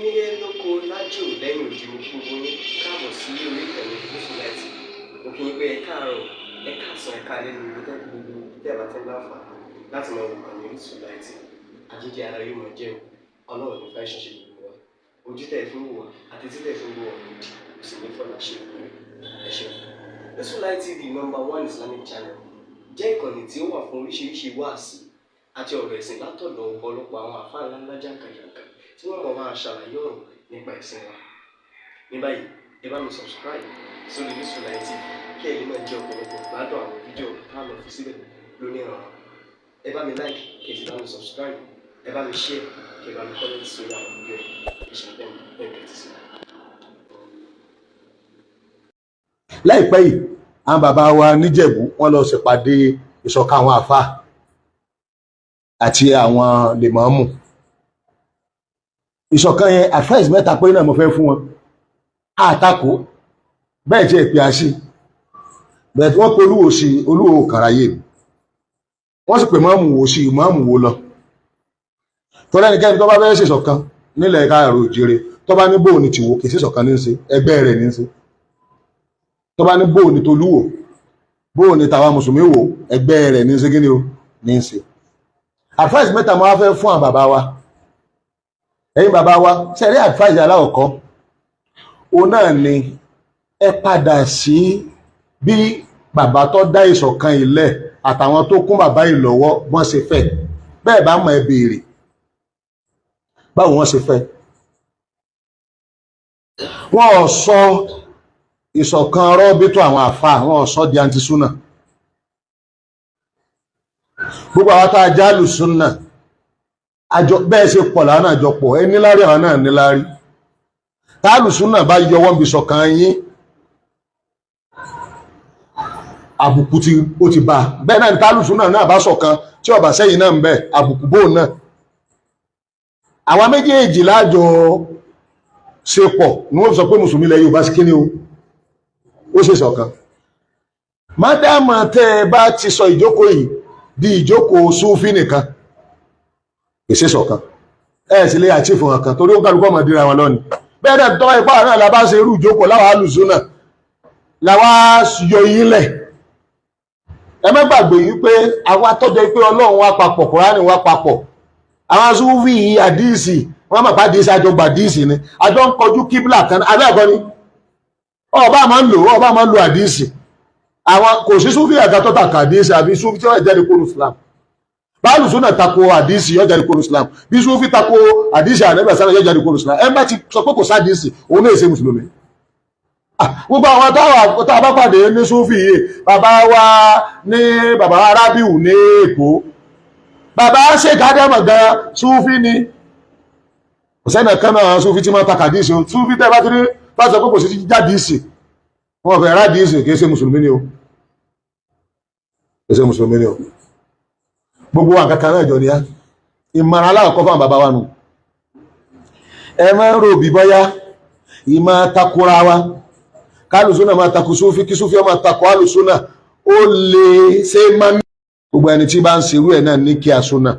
Nílé lóko lájò lẹ́yìn òdì, mo kí gbogbo yín káàbọ̀ sí orí ìkànnì Gúúsù Láìtì. Mo kí yín pé ẹ káàárọ̀, ẹ káàsán, ẹ káalẹ́ ní ibi tẹ́ gbogbo tẹ́ bá ti ń láǹfààní láti máa wò kànnì Orísun Láìtì. Àjíjẹ ara yóò máa jẹun, Ọlọ́run ní fẹ́ ṣiṣẹ́ gbogbo wa. Ojú tẹ́ ẹ fi ń wò wá àti tí tẹ́ ẹ fi ń wò wá òdì kò sì ní fọlá ṣe ìpínlẹ̀. Ẹ ṣeun. Gúúsù Láìtì TV, number one Islamic channel, jẹ́ ìkànnì tí ó wà fún oríṣiríṣi wáàsí àti ọ̀rọ̀ ẹ̀sìn látọ̀dọ̀ ọ̀pọ̀lọpọ̀ àwọn àfáà ńláńlá jàǹkànjàǹkàn tí wọ́n mọ̀ máa ṣàlàyé ọ̀rọ̀ nípa ẹ̀sìn wa. Ní báyìí, ẹ bá mi subscribe sórí Gúúsù Láìtì TV kí ẹ lè máa jẹ ọ̀pọ̀lọpọ̀ gbádùn àwọn fídíò tá a lọ fi síbẹ̀ lónìí ọ̀rọ̀. Ẹ bá mi like, kí ẹ sì bá mi subscribe, ẹ bá mi share, kí ẹ bá mi comment sórí àwọn fídíò yìí. Ẹ ṣe bẹ́ẹ̀ bẹ́ẹ̀ kẹ́tì sí. Láìpẹ́ yìí, àwọn bàbá wa níjẹ̀bú wọ́n lọ ṣèpàdé ìṣọ̀kan àwọn àfáà àti àwọn lèmọ́ọ́mù. Ìṣọ̀kan yẹn, advice mẹ́ta péré náà mo fẹ́ fún wọn. Àtakò bẹ́ẹ̀ tí ẹ̀ pé a sí bẹ́ẹ̀ tí wọ́n pe olúwo sí, olúwo kàráyè, wọ́n sì pè mọ́ọ̀mù wò sí, mọ́ọ̀mù wò lọ. Tọ́lá ẹnikẹ́ni tó bá fẹ́ ṣèṣọ̀kan nílẹ̀ káàró òjìrè, tó bá ní bóun ní tìwò, kì í ṣèṣọ̀kan ní í ṣe, ẹgbẹ́ rẹ̀ ní í ṣe. Tó bá ní bóun ní tolúwò, bóun ní tàwa mùsùlùmí wò, ẹgbẹ́ rẹ̀ ní í ṣe. Kí ni o ní í ṣe? Advice mẹ́ta mo wá fẹ́ fún àwọn bàbá wa. Ẹ̀yin bàbá wa, ṣe rí advice aláwọ̀kọ́, òun náà ni ẹ padà sí bí bàbá tó dá ìṣọ̀kan ilẹ̀ àtàwọn tó kún bàbá yìí lọ́wọ́ wọ́n ṣe fẹ́. Bẹ́ẹ̀ bá mọ̀, ẹ béèrè báwo wọ́n ṣe fẹ́. Wọ́n ò sọ ìṣọ̀kan rọ́bìtò àwọn àfa, wọ́n ò sọ di antisúnà. Gbogbo àwọn tá a já lùsúnà àjọ bẹ́ẹ̀ ṣe pọ̀ láwọn náà jọ pọ̀. Ẹ níláárí, àwọn náà níláárí. Tá lùsúnà bá yọ wọ́n bí ṣọ̀kan yín, àbùkù tí ó ti bá bẹ́ẹ̀ náà ní. Tá lùsúnà náà bá ṣọ̀kan tí ọba sẹ́yìn náà ń bẹ, àbùkù bóun náà. Àwa méjèèjì lájọ ṣe pọ̀ ni wọ́n fi sọ pé mùsùlùmí ilẹ̀ Yorùbá sí kíní o, ó ṣe ṣọ̀kan. Mádàmà tẹ́ ẹ bá ti sọ ìjókòó yìí di ìjókòó súfì nìkan, kì í ṣe ṣọ̀kan, ẹ sì lè àchífù kankan, torí ó ń kálukọ́ ọmọ dira wọn lọ́ni. Bẹ́ẹ̀ náà tọ́ ipá náà la bá ṣe irú ìjókòó láwa alùsùnà làwa yọ yín lẹ̀. Ẹ má gbàgbé yìí pé àwa tọ́jọ́ pé Ọlọ́run wa papọ̀, Kùránì wa papọ̀. Àwọn súfì yìí, àdíìsì wọ́n mọ̀ pé àdíìsì àjọgbà, àdíìsì ni àjọ ń kọjú kíbla kan. Abẹ́ ẹ̀kọ́ ni ọba máa ń lò, ọba máa ń lo àdíìsì. Àwọn kò sí súfì àga tó tàkà àdíìsì àbí súfì tí wọ́n jáde kúrò Islam. Báàlù súnà tako àdíìsì, yóò jáde kúrò Islam. Bí súfì tako àdíìsì ànábì sálà, yóò jáde kúrò Islam. Ẹ bá ti sọ pé kò sádìísì, òun náà ṣe mùsùlùmí. Gbogbo àwọn táwọn tá a bá pàdé ní súfì yìí, bàbá wa ní bàbá arábíù ní Èkó, bàbá Sheikh Ádámù gan súfì ni. Kò sẹ́nà kan náà súfì tí máa ta kàdíìsì o. Súfì tẹ́ bá ti rí bá sọ pé kò sí jádìísì, wọn fẹ́ rádìísì, kì í ṣe mùsùlùmí ni o, kì í ṣe mùsùlùmí ni o. Gbogbo wa kankan náà jọ ni á. Ìmọ̀ràn aláwọ̀kọ́ fún bàbá wa nù, ẹ máa ń rò bí bọ́yá ìmọ̀ takora wa, kálùsúnà máa takò súfì, kí súfì máa takò alùsúnà, ó lè ṣe máa ń. Gbogbo ẹni tí bá ń ṣerú ẹ̀ náà ní kí a súnà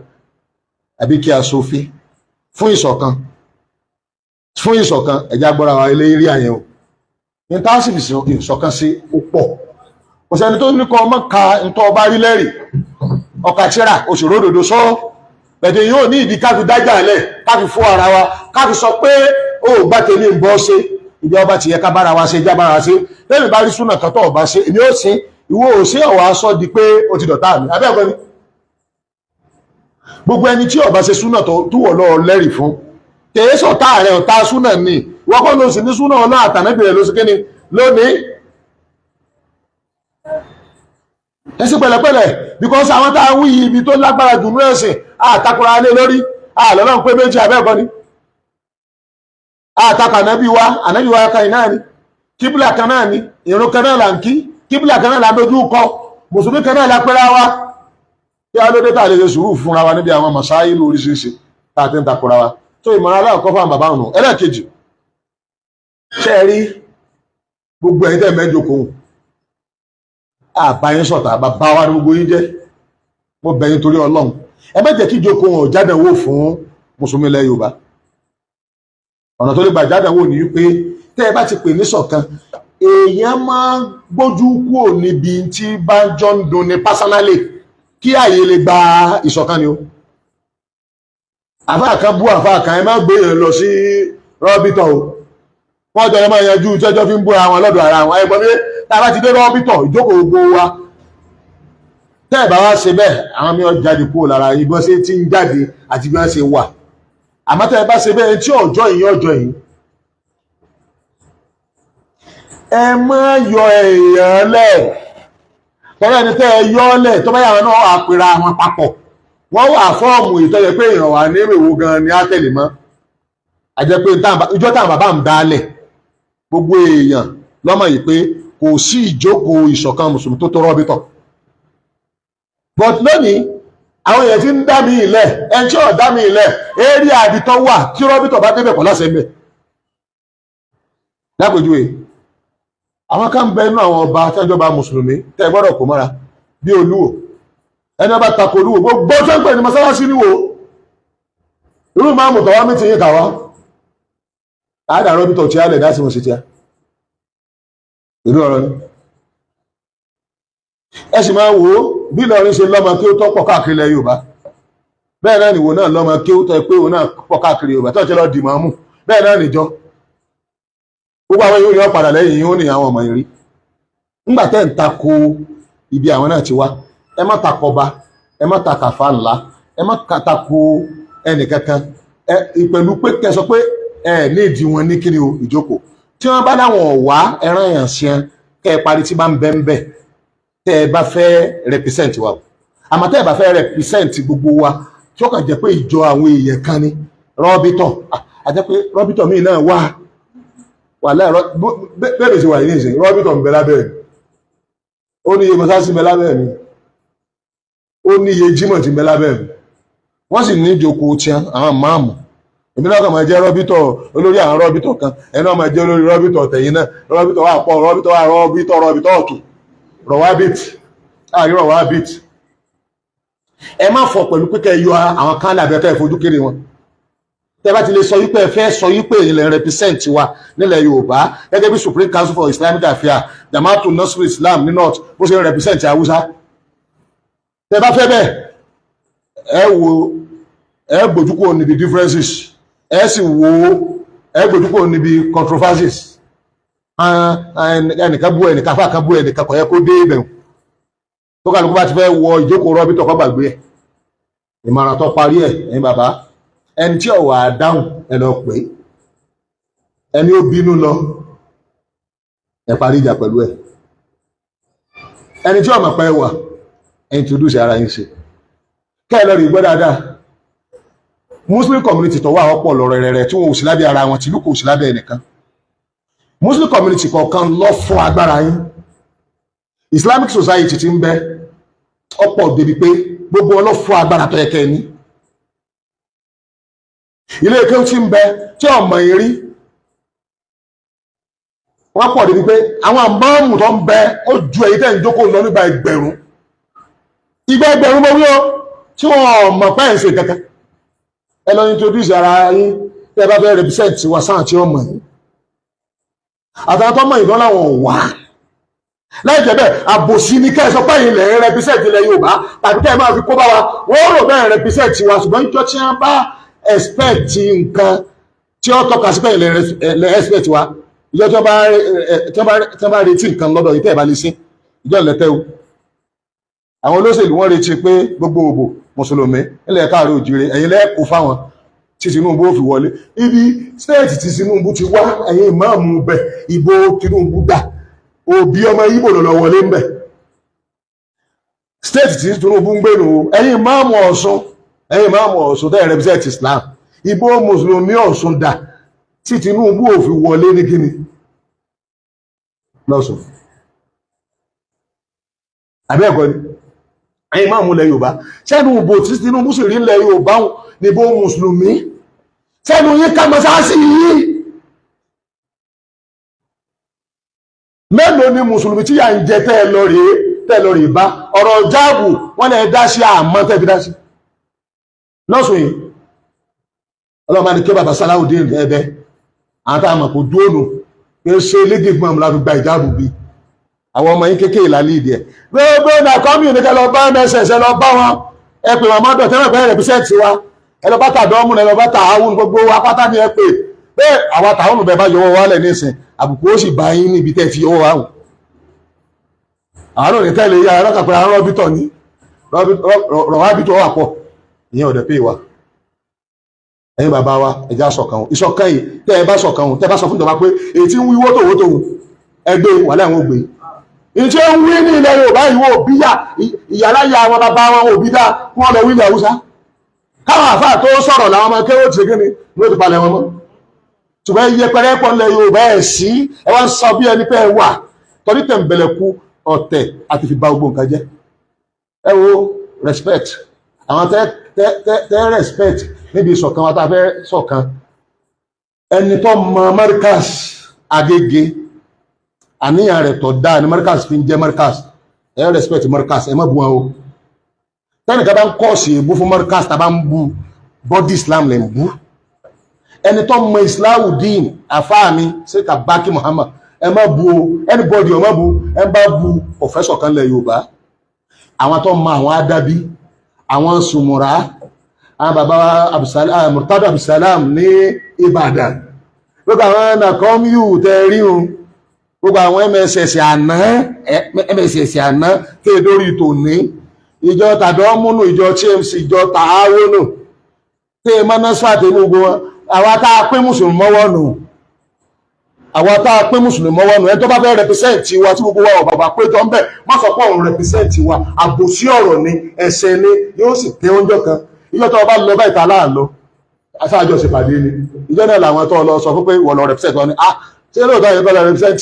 àbí kí a sófì fún ìṣọ̀kan, fún ìṣọ̀kan, ẹ̀já gbọ́ra wa ilé rí àyẹ̀wò ní tá a sì fi ìṣọ̀kan sí. Ó pọ̀, kò sẹ́ni tó ní kọ́ ọmọ ka ntọ́ ọba rí lẹ́rìí ọkà tíra oṣù ródòdó sọ bẹ̀tẹ̀ yóò ní ìdí ká fi dájà lẹ̀, ká fi fún ara wa, ká fi sọ pé ó gbá tèmi ń bọ́ ṣe. Ìjọba ọba ti yẹ ká bára wa ṣe, já bára wa ṣe. Lẹ́yìn bá rí súnà kan tó ọba ṣe, èmi ó ṣe, ìwọ ò ṣe, ọ̀wá sọ di pé ó ti dọ̀tá mi. Abẹ́ ẹ̀kọ́ ni gbogbo ẹni tí ọba ṣe súnà tó wọ̀ lọ́ọ́ lẹ́rìí fún kèé sọ̀tá rẹ̀, ọ̀tá súnà ni. Wọ́n kọ́ ló sì ní súnà ọlọ́ àtànẹ́bì rẹ̀ ló sì kíni lónìí. Ẹ sí pẹ̀lẹ́pẹ̀lẹ́, because àwọn tá a wí ibi tó lágbára jù ní ẹ̀sìn àtakùrà alẹ́ lórí àlọ́lọ́ pé méjì. Abẹ́ ẹ̀kọ́ ni àtakà ànábì wa, ànábì wa kan náà ni, kíbùlà kan náà ni, ìrun kan náà là ń kí, kíbùlà kan náà là ń dojú kọ, mùsùlùmí kan náà là pẹ́ra wa. Kí á lóde tá a lè ṣe sùúrù fúnra wa níbi àwọn màsáìlú oríṣiríṣi tá a ti ń takùrà wa tó? Ìmọ̀ràn aláwọ̀kọ́ fún àwọn bàbá ọ̀nà. Ẹlẹ́ẹ̀kejì, ṣe é rí gbogbo ẹ̀yin tẹ́ mẹ́jọ kòhùn àbáyín sọ̀tà, bàbá wa ní gbogbo yín jẹ́. Mo bẹ̀ yín torí Ọlọ́run, ẹ má jẹ́ kí ìjókòó wọn ò jáde wò fún mùsùlùmí ilẹ̀ Yorùbá. Ọ̀nà tó lè gbà jádàwò ní wípé tẹ́ ẹ bá ti pè ní ṣọ̀kan, èèyàn máa gbójú kúrò níbi tí bá ń jọ ń dunni personally kí àyè lè gba ìṣọ̀kan ni o. Àfáà kan bú àfáà kan, ẹ má gbé èèyàn lọ sí rọ́bìtọ̀ o. Wọ́n jọ máa yanjú jẹ́jọ́ fi ń búra wọn lọ́dọ̀ ara wọn. Ẹgbọ́n mi, tá a bá ti dé rọ́bìtọ̀ ìjókòó gbogbo wa, tẹ́ ẹ̀ bá wá ṣe bẹ́ẹ̀, àwọn mi ò jáde kúrò lára yín bí wọ́n ṣe ti ń jáde àti bí wọ́n ṣe wà. Àmọ́ tẹ́ ẹ bá ṣe bẹ́ẹ̀, tí ọjọ́ yìí ọjọ́ yìí, ẹ má yọ èèyàn lẹ̀. Tọ́lá ẹni tẹ́ ẹ yọ lẹ̀ tó bá yà wọn náà wà pera wọn papọ̀, wọ́n wà fọ́ọ̀mù ìtọ́jẹ pé èèyàn wà ní èrèwò gan ni á tẹ̀lé mọ́. Àjẹ́ pé ìjọ táwọn bàbá ń dálẹ̀, gbogbo èèyàn lọ́mọ yìí pé kò sí ìjókòó ìṣọ̀kan mùsùlùmí tó tó rọ́bìtọ̀. But lónìí àwọn èèyàn ti ń dá mi ilẹ̀, ẹni tí ò dá mi ilẹ̀ eré àbítọ́ wà tí rọ́bìtọ̀ bá débẹ̀ kọ́ láṣẹ mẹ́. Lápèjúwe, àwọn kan bẹ inú àwọn ọba tẹ́jọba mùsùlùmí tẹ́ gbọ́dọ̀ kó mọ́ra bí olúwo. Ẹni ọba tako olúwo gbogbo tó ń pè ní mọ́sálásí níwò irú máàmù tọ́wọ́ mi ti yín kàwá àádà rọ́bìtọ̀ tí a lẹ̀ dá sí wọn sí tí a ìlú ọ̀rọ̀ ni. Ẹ sì máa wò ó bí Ìlọrin ṣe lọ́mọ kí ó tọ́ pọ̀ káàkiri ilẹ̀ Yorùbá, bẹ́ẹ̀ náà nìwò náà lọ́mọ kí ó tọ́ pé òun náà pọ̀ káàkiri Yorùbá tó ti lọ dì máa mú, bẹ́ẹ̀ náà nìjọ gbogbo àwọn yóò ní ọ̀padà lẹ́yìn yóò ní àwọn ọmọ ìrí. Nígbà tẹ́ ń tako ibi àwọn náà ti wá, ẹ má tako ọba, ẹ má tako àfa ńlá, ẹ má tako ẹnì kankan, ẹ pẹ̀lú pé kẹ́ sọ pé ẹ ní ìdí wọn ní kíni o ìjókòó. Tí wọ́n bá dáwọn ọ̀wá ẹran èèyàn sí ẹ kẹ́ ẹ parí tí bá ń bẹ́ ń bẹ́ tẹ́ ẹ bá fẹ́ represent wa o. Àmọ́ tẹ́ ẹ bá fẹ́ represent gbogbo wa, tí ó kàn jẹ́ pé ìjọ àwọn èèyàn kan ní rọ́bìtọ̀, àti pé rọ́bìtọ̀ míì náà wà wà láì bẹ́ẹ̀ sì wà ní ìsìn rọ́bìtọ̀ ń bẹ lábẹ́ mi, ó ní iye mọ́sáàsì ń bẹ lábẹ́ mi, ó ní iye jímọ̀ tí ń bẹ lábẹ́ mi, wọ́n sì ní ìjókòó tiẹ̀ àwọn máàmù. Èmi náà kàn máa jẹ́ rọ́bìtọ̀ olórí àwọn rọ́bìtọ̀ kan, ẹni náà máa jẹ́ olórí rọ́bìtọ̀ tẹ̀yìn náà. Rọ́bìtọ̀ wà pọ̀, rọ́bìtọ̀ wà, rọ́bìtọ̀ rọ́bìtọ̀ ọ̀tún rọ̀wábìt àrí rọ̀wábìt. Ẹ má fọ pẹ̀lú pé kẹ́ yọ àwọn kan lábẹ́ kẹ́ fojú kéré wọn. Tẹ́ bá ti lè sọ wípé ẹ fẹ́ sọ wípé ilẹ̀ represent wa nílẹ̀ Yorùbá gẹ́gẹ́ bí Supreme Council for Islamic Affairs, Jama'atu Nasrul Islam ní North bó ṣe ń represent Haúsá, tẹ́ bá fẹ́ bẹ́ẹ̀, ẹ wo ẹ gbójú kúrò níbi differences, ẹ sì wo ẹ gbójú kúrò níbi controversies. Ẹnìkan bú ẹnìkan, afá kan bú ẹnìkan, kò yẹ kó dé ibẹ̀. Tó kálukú bá ti fẹ́ wọ ìjókòó rọ́bìtọ̀ kó gbàgbé ẹ̀. Ìmọ̀ràn tó parí ẹ̀, ẹ̀yin bàbá, ẹni tí ọ̀wà dáhùn ẹ lọ pé ẹni ó bínú lọ, ẹ parí ìjà pẹ̀lú ẹ̀. Ẹni tí ọmọ pẹ́ wà, ẹ introduce ara yín ṣe kẹ́ ẹ lọ rí gbọ́ dáadáa. Muslim community tó wà ọ̀pọ̀ lọ rẹ̀rẹ̀ tí wọn ò sí lábẹ́ ara wọn, tìlú kò sí lábẹ́ ẹnìkan. Muslim community kọ̀ọ̀kan lọ fún agbára yín. Islamic society ti ń bẹ ọ̀pọ̀ débi pé gbogbo wọn lọ fún agbára tó yẹ kẹ́ ẹ ní. Ilé ìkéwú tí ń bẹ tí ọmọ yìí rí wọ́n pọ̀ débi pé àwọn àmọ́ọ̀mù tó ń bẹ ó ju èyí tẹ́ ń jókòó lọ nígbà ẹgbẹ̀rún ìgbà ẹgbẹ̀rún mọ́ wí ó tí wọ́n mọ̀ pẹ́ ń ṣe kankan. Ẹ lọ introduce ara yín tẹ́ ẹ bá fẹ́ represent wa sáà tí ó mọ̀ yín àtàwọn tó mọ̀ ìdán láwọn wà. Láì jẹ́ bẹ́ẹ̀, àbòsí ni kẹ́ ẹ sọ pé ilẹ̀ ń represent ilẹ̀ Yorùbá tàbí kẹ́ ẹ máa fi kó bá wa. Wọ́n rò bẹ́ẹ̀ represent wa, ṣùgbọ́n níjọ́ tí wọ́n bá expect nǹkan tí ó tọ́ka sí pé ilẹ̀ expect wa, ìjọ tí wọ́n bá retí nǹkan lọ́dọ̀ yìí tẹ́ ẹ̀ bá lè ṣe, ìjọ ìlẹ̀tẹ̀ o. Àwọn olóṣèlú wọ́n retí pé gbogbo òbò mùsùlùmí nílẹ̀ káàárọ̀ òjìrè ẹ̀yin lẹ́ẹ̀kú fáwọn tí Tinubu ó fi wọlé. Ibi state tí Tinubu ti wá, ẹ̀yin ìmáàmù bẹ̀, ìbò Tinubu dà, òbí ọmọ Ìgbò lọ wọlé ń bẹ̀. State tí Tinubu ń gbèrò, ẹ̀yin ìmáàmù Ọ̀ṣun, ẹ̀yin ìmáàmù Ọ̀ṣun tẹ́ represent Islam, ìbò mùsùlùmí Ọ̀ṣun dà tí Tinubu ò fi wọlé ní kíni lọ́sùn? Àbẹ́ ẹ̀kọ́ ni? Ẹ̀yin ìmáàmù ilẹ̀ Yorùbá, sẹ́nu ìbò tí Tinubu sì rí ilẹ̀ Yorùbá níbo mùsùlùmí sẹ́nu yín ká mọ́sáàsì yìí? Mélòó ni mùsùlùmí tí yà ń jẹ tẹ́ lọ rèé, tẹ́ lọ rèé bá ọ̀rọ̀ jáàbù wọ́n lè dá sí àmọ́ tẹ́ fi dá sí lọ́sùn yìí? Ọlọ́mọ ní kí bàbá Salaudeen ẹ̀bẹ́ Àwọn tá a mọ̀ kò dúró nù pé ṣé lédè gbọ́n la fi gba ìjáàbù bí àwọn ọmọ yín kékeré lálẹ́ ìdí ẹ̀. Gbogbo nàkọ́mì ní kẹ́ lọ bá MSS, ẹ lọ bá wọn, ẹ pè wọn mọ́dọ̀ tẹ́lẹ̀ pé represent wa, ẹ lọ bá tàdọ́mù, ẹ lọ bá tààwùn, gbogbo wa pátá ni ẹ pè. Bẹ́ẹ̀ àwa tààwùn bẹ́ẹ̀ bá yọwọ́ wálẹ̀ nísìn, àbùkù ó sì bá yín níbi tẹ́ fi yọwọ́ wá hùn. Àwọn òní tẹ́lẹ̀ yá ẹ̀rọ kàpẹ́ àwọn rọ́bìtọ̀ ni rọ̀wábìtọ̀ wà pọ̀, ìyẹn ò dẹ̀ pé wa. Ẹ̀yin bàbá wa, ẹ̀já ṣọ̀kan o. Ìṣọ̀kan yìí, tẹ́ ẹ bá ṣọ̀kan o, tẹ́ ẹ bá sọ fún ìjọba pé èyí tí ń wí wótò wótò o, ẹgbẹ́ wà láwọn ògbé ìṣe ń wí ní ilẹ̀ Yorùbá, ìwọ òbí yà ìyàláyà àwọn bàbá wọn òbí dá kí wọ́n lọ wí ilẹ̀ Haúsá. Káwọn àfáà tó sọ̀rọ̀ làwọn ọmọ kéwò tí kí ni ló ti palẹ̀ wọn mọ́. Ṣùgbọ́n iye pẹrẹ pọ̀ nílẹ̀ Yorùbá ẹ̀ sí ẹ wá ń sọ bí ẹni pé ẹ wà torí tẹ̀m̀bẹ̀lẹ̀kú ọ̀tẹ̀ àti fi ba gbogbo nǹkan jẹ́. Ẹ wo respect àwọn tẹ́ tẹ́ tẹ́ respect níbi ìṣọ̀kan wa tá a fẹ́ ṣọ̀kan. Ẹni tó mọ Markaz Agége, àníyàn rẹ̀ tó dáa ní Markaz fi ń jẹ́ Markaz. Ẹ respect Markaz, ẹ má bu wọn o. Tẹ́nìkan bá ń kọ́ọ̀sì èbú fún Markaz, tá a bá ń bu bọ́dí Islam lẹ̀ ń bú. Ẹni tó mọ Islahudeen àfáàmì Sheikh Baki Muhammad, ẹ má bu o. Anybody ọ má bu, ẹ bá bu professor kan lẹ̀ Yorùbá. Àwọn tó mọ àwọn adábí, àwọn sùmùrà, àwọn bàbá Murtada Abdulsalam ní Ìbàdàn, gbogbo àwọn nàkọ́míù tẹ rí o, gbogbo àwọn MSS àná, MSS àná tẹ dórí tòní, ìjọ tàdọ́múnù, ìjọ TMC, ìjọ tààwónù tẹ mọ́násfà tẹ gbogbo wọn. Àwa tá a pín mùsùlùmí mọ́wọ́ nù, àwa tá a pín mùsùlùmí mọ́wọ́ nù. Ẹni tó bá fẹ́ represent wa tí gbogbo wa ọ̀bàbà péjọ ń bẹ̀, má sọ pé òun represent wa. Àbòsí ọ̀rọ̀ ni, ẹ̀ṣẹ̀ ni, yóò sì tẹ oúnjẹ kan. Ìjọ tó o bá lọ báyìí ta láàlọ́ aṣáájọ ṣèpàdé ni. Ìjọ náà làwọn tó lọ sọ fún pé wọ́n lọ represent wọn ni. Ah, ṣé lóòótọ́ yẹn kọ́ lọ represent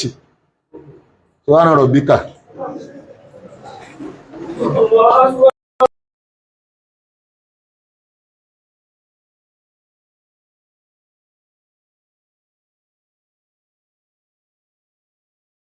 tó wà náà rọ̀ bíkà. Allahu Akbar.